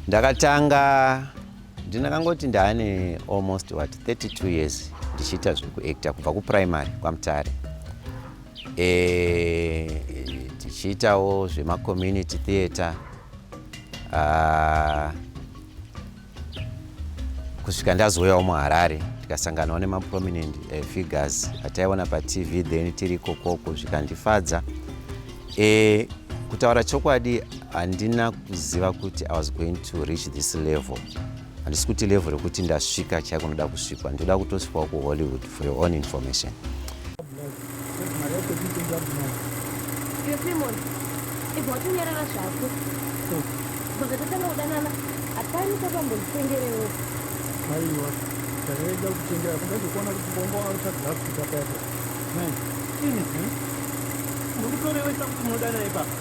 Ndakatanga ndinakangoti ndaane almost what 32 years ndichiita zvekuacta kubva kuprimary kwaMutare, tichiitawo zvemacommunity theatre kusvika ndazouyawo muHarare, tikasanganawo nemaprominent figures ataiona paTV then tiri ikokoko, zvikandifadza. Kutaura chokwadi, handina kuziva kuti I was going to reach this level. Handisi kuti level rekuti ndasvika chaiko unoda kusvikwa, ndinoda kutosvikawo kuHollywood, for your own information. Iwe Fremon, ibva watonyarara zvako. Kubva zvatatanga kudanana, hapani papambonditengerewo. Aiwa, ndakaida kutengera kundazokuona kuti bongo autsvaga kuita pepe. Ini mukutorevesa kuti munodana ipapa?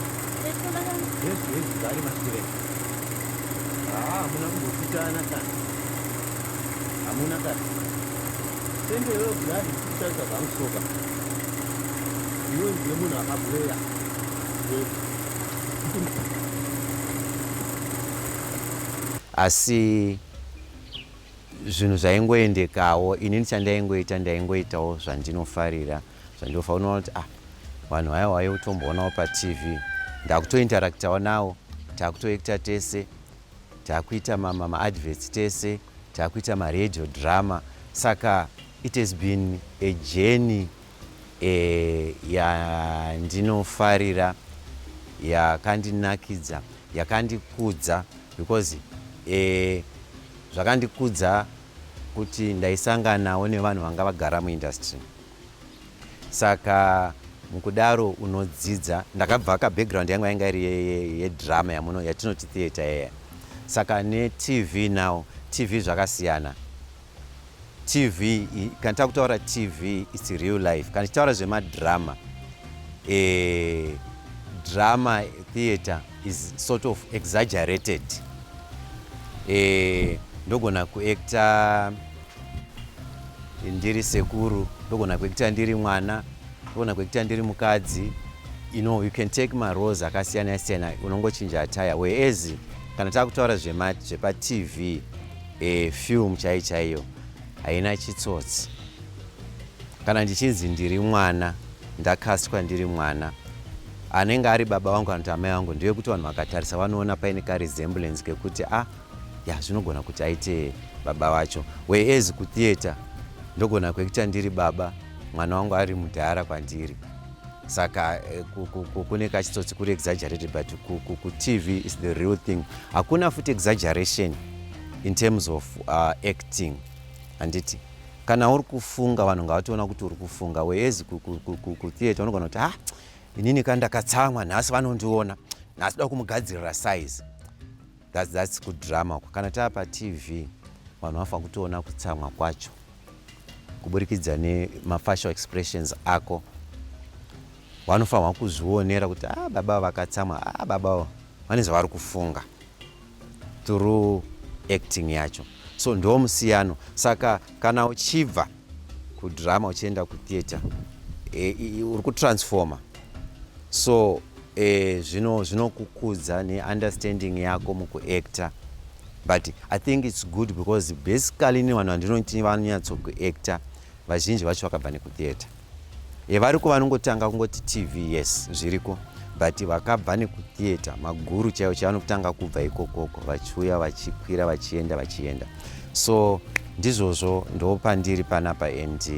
Tinodanana. Yes, vari mashure. Haa, hamuna kumbofitana kana, hamuna kana sende. Iwewe girazi, kushandisa zvangu soka, iwe ndiye munhu akabweya. Yes. Asi zvinhu zvaingoendekawo. Inini chandaingoita, ndaingoitawo zvandinofarira, zvandinofa. Unoona kuti ah, vanhu vaya vaiva kutomboonawo paTV, ndakutointeractawo nawo, takutoacta tese, takuita maadverts tese, takuita maradio drama. Saka it has been a journey yandinofarira, yakandinakidza, yakandikudza, because zvakandikudza kuti ndaisanganawo nevanhu vanga vagara muindustry. Saka mukudaro unodzidza. Ndakabva kabackground yangu yanga iri yedrama yamuno yatinoti theatre yeya. Saka neTV now, TV zvakasiyana. TV, kana takutaura TV, it's real life. Kana tichitaura zvemadrama, drama theatre is sort of exaggerated. Ndogona kuacta ndiri sekuru, ndogona kuacta ndiri mwana, ndogona kuacta ndiri mukadzi. You can take maroles akasiyana siyana, unongochinja attire, whereas kana takutaura zvepaTV, film chai chaiyo haina chitsotsi. Kana ndichinzi ndiri mwana, ndakastwa ndiri mwana, anenge ari baba vangu kana kuti amai vangu ndeyekuti vanhu vakatarisa vanoona paine karesemblance kekuti ah ya, zvinogona kuti aite baba vacho, whereas kutheatre ndogona kuacta ndiri baba, mwana wangu ari mudhara kwandiri. Saka kune kachitsotsi, kuri exaggerated, but kuTV is the real thing. Hakuna futi exaggeration in terms of acting, handiti? Kana uri kufunga, vanhu ngavatoona kuti uri kufunga, whereas kutheatre unogona kuti, "Ah, inini kandakatsamwa nhasi, vanondiona nhasi, da kumugadzirira size." That's kudrama uko. Kana taa paTV, vanhu vanofanira kutoona kutsamwa kwacho kuburikidza nemafacial expressions ako. Vanofanirwa kuzvionera kuti ah, baba vakatsamwa, ah, baba vane zvavari kufunga through acting yacho. So ndo musiyano. Saka kana uchibva kudrama uchienda kutheatre, uri kutransforma. So zvino zvinokukudza neunderstanding yako mukuacta. But I think it's good because basically ni vanhu vandinoti vanonyatsokuacta, vazhinji vacho vakabva nekutheatre. Variko vanongotanga kungoti TV, yes, zviriko, but vakabva nekutheatre, maguru chaivo chavanotanga kubva ikokoko, vachiuya, vachikwira, vachienda, vachienda. So ndizvozvo, ndo pandiri panapa and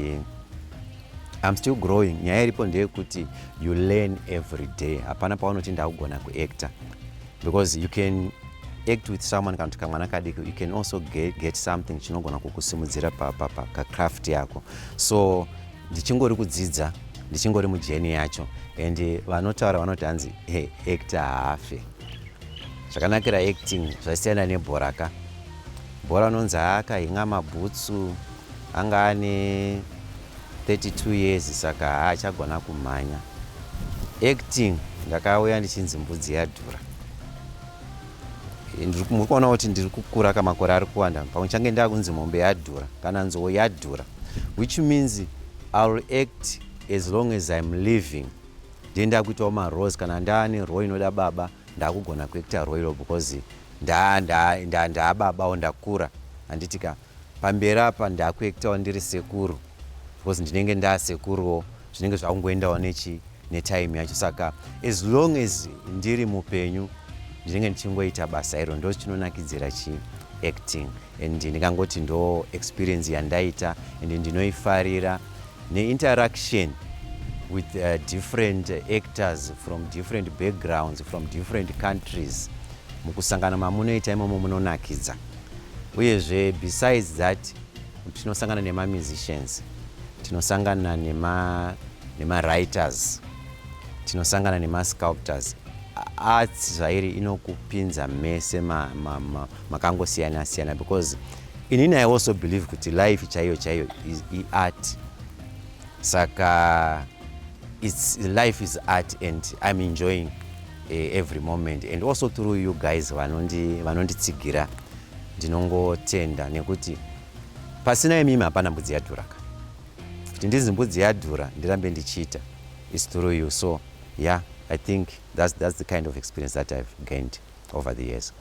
I'm still growing. Nyaya iripo ndeyekuti you learn every day. Hapana paunoti ndakugona kuacta, because you can act with someone, kana kuti kamwana kadiki, you can also get something chinogona kukusimudzira pacraft yako. So ndichingori kudzidza, ndichingori mujourney yacho. And vanotaura vanoti hanzi, "Hey, actor haafe." Zvakanakira acting, zvasiyana nebhora ka. Bhora unonzi haakahinga mabhutsu, anga ane 32 years, saka haachagona kumhanya. Acting, ndakauya ndichinzi mbudzi yadhura. Muri kuona kuti ndiri kukura, kamakore ari kuwanda, pamwe change ndakunzi mombe yadhura kana nzou yadhura, which means I will act as long as I'm living. Ndiye ndakuitawo maroles. Kana ndaane role inoda baba, ndakugona kuacta role iro because Ndaababawo, ndakura, handiti ka? Pamberi apa ndakuactawo ndiri sekuru, because ndinenge ndaasekuruwo, zvinenge zvakungoendawo nechi netime yacho. Saka as long as ndiri mupenyu, ndinenge ndichingoita basa iro. Ndo chinonakidzira chi acting, and ndingangoti ndo experience yandaita and ndinoifarira, neinteraction with different actors from different backgrounds, from different countries. Mukusangana mamunoita imomo munonakidza. Uyezve, besides that, tinosangana nemamusicians, tinosangana nemawriters, tinosangana nemasculptors. Arts zvairi inokupinza mese makangosiyana siyana, because inini I also believe kuti life chaiyo chaiyo iart. Saka life is art and I'm enjoying every moment, and also through you guys vanonditsigira, ndinongotenda nekuti pasina imimi hapana mbudzi yadhura ka. Kuti ndizi mbudzi yadhura, ndirambe ndichiita, is through you. So yeah, I think that's the kind of experience that I've gained over the years.